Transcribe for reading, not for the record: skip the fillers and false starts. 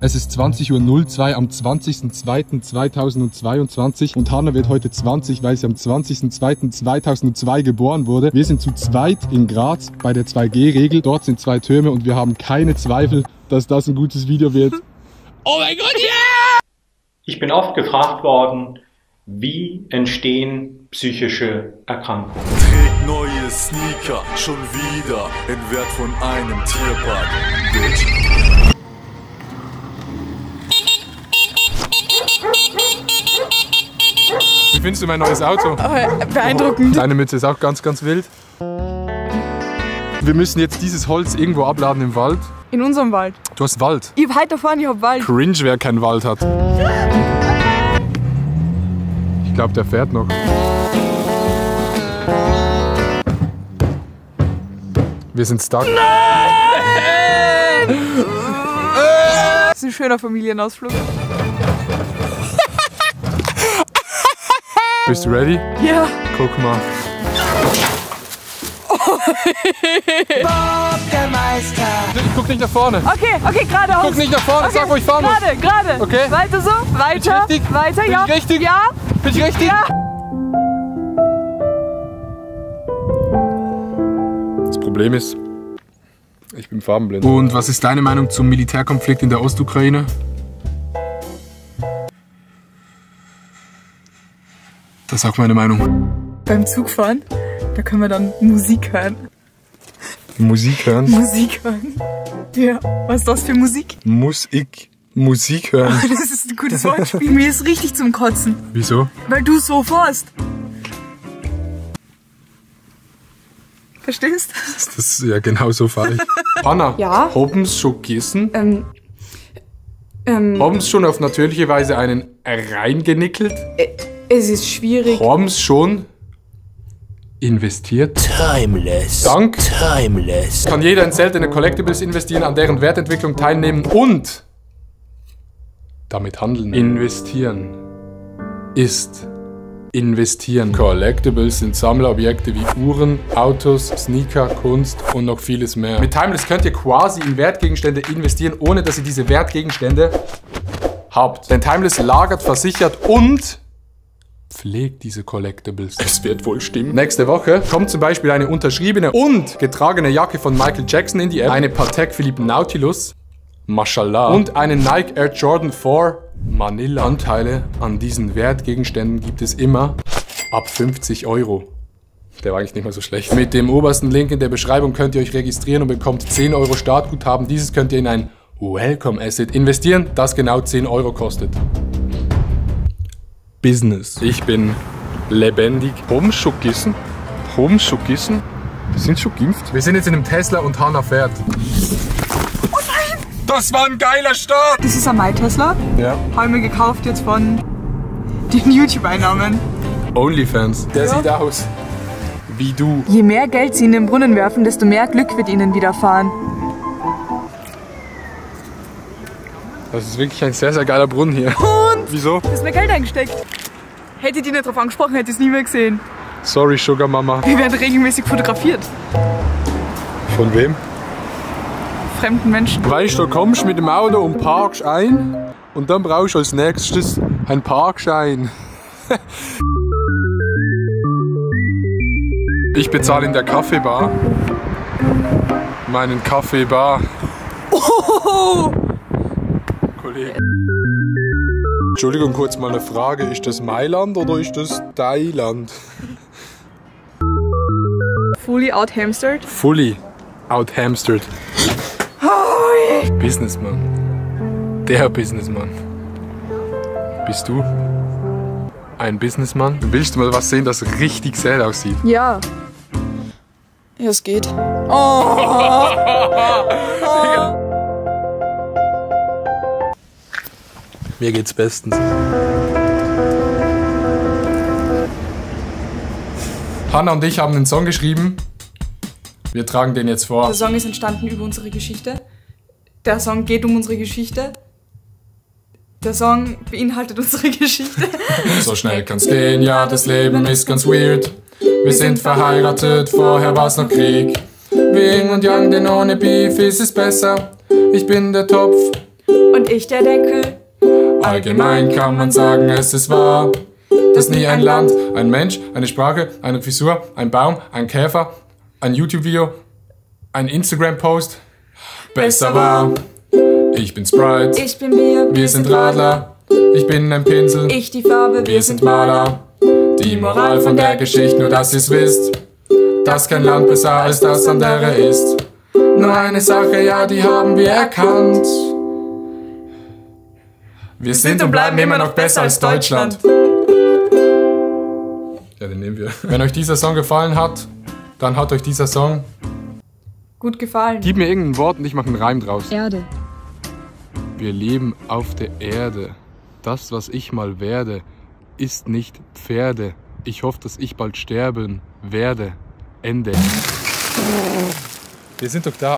Es ist 20:02 Uhr am 20.02.2022 und Hannah wird heute 20, weil sie am 20.02.2002 geboren wurde. Wir sind zu zweit in Graz bei der 2G-Regel. Dort sind 2 Türme und wir haben keine Zweifel, dass das ein gutes Video wird. Oh mein Gott, yeah! Ich bin oft gefragt worden, wie entstehen psychische Erkrankungen? Trägt neue Sneaker, schon wieder in Wert von einem Tierpark, Bitch. Wie findest du mein neues Auto? Oh, beeindruckend. Deine Mütze ist auch ganz, ganz wild. Wir müssen jetzt dieses Holz irgendwo abladen im Wald. In unserem Wald. Du hast Wald. Ich hab weiter vorne, ich hab Wald. Cringe, wer keinen Wald hat. Ich glaube, der fährt noch. Wir sind stuck. Das ist ein schöner Familienausflug. Bist du ready? Ja. Guck mal. Bob der Meister. Guck nicht nach vorne. Okay, geradeaus. Guck nicht nach vorne, Okay, sag, wo ich fahren muss. Gerade. Okay. Weiter so, weiter. Bin ich richtig? Weiter, Bin ja. ich richtig? Ja. Bin ich richtig? Ja. Das Problem ist, ich bin farbenblind. Und was ist deine Meinung zum Militärkonflikt in der Ostukraine? Das ist auch meine Meinung. Beim Zugfahren, da können wir dann Musik hören. Musik hören? Musik hören. Ja, was ist das für Musik? Musik hören. Das ist ein gutes Wortspiel. Mir ist richtig zum Kotzen. Wieso? Weil du so fährst. Verstehst? Das ist ja genau so falsch. Hanna, Ja? haben Sie schon gegessen? Haben Sie schon auf natürliche Weise einen reingenickelt? Es ist schwierig. Haben Sie schon investiert? Timeless. Dank. Timeless. Kann jeder in seltene Collectibles investieren, an deren Wertentwicklung teilnehmen und damit handeln. Investieren ist investieren. Collectibles sind Sammlerobjekte wie Uhren, Autos, Sneaker, Kunst und noch vieles mehr. Mit Timeless könnt ihr quasi in Wertgegenstände investieren, ohne dass ihr diese Wertgegenstände habt. Denn Timeless lagert, versichert und pflegt diese Collectibles. Es wird wohl stimmen. Nächste Woche kommt zum Beispiel eine unterschriebene und getragene Jacke von Michael Jackson in die App, eine Patek Philippe Nautilus, Mashallah, und eine Nike Air Jordan 4 Manila. Anteile an diesen Wertgegenständen gibt es immer ab 50 €. Der war eigentlich nicht mal so schlecht. Mit dem obersten Link in der Beschreibung könnt ihr euch registrieren und bekommt 10 € Startguthaben. Dieses könnt ihr in ein Welcome Asset investieren, das genau 10 € kostet. Business. Ich bin lebendig. Haben schon gegessen? Haben schon gegessen? Wir sind schon geimpft. Wir sind jetzt in einem Tesla und Hannah fährt. Oh nein! Das war ein geiler Start! Das ist ein My-Tesla. Ja. Haben wir gekauft jetzt von den YouTube-Einnahmen. Onlyfans. Der sieht aus wie du. Je mehr Geld sie in den Brunnen werfen, desto mehr Glück wird ihnen widerfahren. Das ist wirklich ein sehr, sehr geiler Brunnen hier. Und? Wieso? Da ist mir Geld eingesteckt. Hätte ich die nicht drauf angesprochen, hätte ich es nie mehr gesehen. Sorry, Sugar Mama. Wir werden regelmäßig fotografiert. Von wem? Fremden Menschen. Weißt du, kommst mit dem Auto und parkst ein und dann brauchst du als nächstes einen Parkschein. Ich bezahle in der Kaffeebar meinen Kaffeebar. Oh! Kollege. Entschuldigung, kurz mal eine Frage. Ist das Mailand oder ist das Thailand? Fully out hamstered. Fully out hamstered. Businessman. Der Businessman. Bist du ein Businessman? Willst du mal was sehen, das richtig sad aussieht? Ja. Ja, es geht. Oh! Mir geht's bestens. Hannah und ich haben einen Song geschrieben. Wir tragen den jetzt vor. Der Song ist entstanden über unsere Geschichte. Der Song geht um unsere Geschichte. Der Song beinhaltet unsere Geschichte. So schnell kann's gehen, ja, das Leben ist ganz weird. Wir sind verheiratet, vorher war's noch Krieg. Wir Yin und Yang, denn ohne Beef ist es besser. Ich bin der Topf, und ich der Deckel. Allgemein kann man sagen, es ist wahr, dass nie ein Land, ein Mensch, eine Sprache, eine Frisur, ein Baum, ein Käfer, ein YouTube-Video, ein Instagram-Post besser war. Ich bin Sprite, Ich bin Bier, wir sind Radler, ich bin ein Pinsel, ich die Farbe, wir sind Maler. Die Moral von der Geschichte, nur dass ihr's wisst, dass kein Land besser als das andere ist. Nur eine Sache, ja, die haben wir erkannt. Wir sind und bleiben immer noch besser als Deutschland. Ja, den nehmen wir. Wenn euch dieser Song gefallen hat, dann hat euch dieser Song... Gut gefallen. Gib mir irgendein Wort und ich mache einen Reim draus. Erde. Wir leben auf der Erde. Das, was ich mal werde, ist nicht Pferde. Ich hoffe, dass ich bald sterben werde. Ende. Wir sind doch da.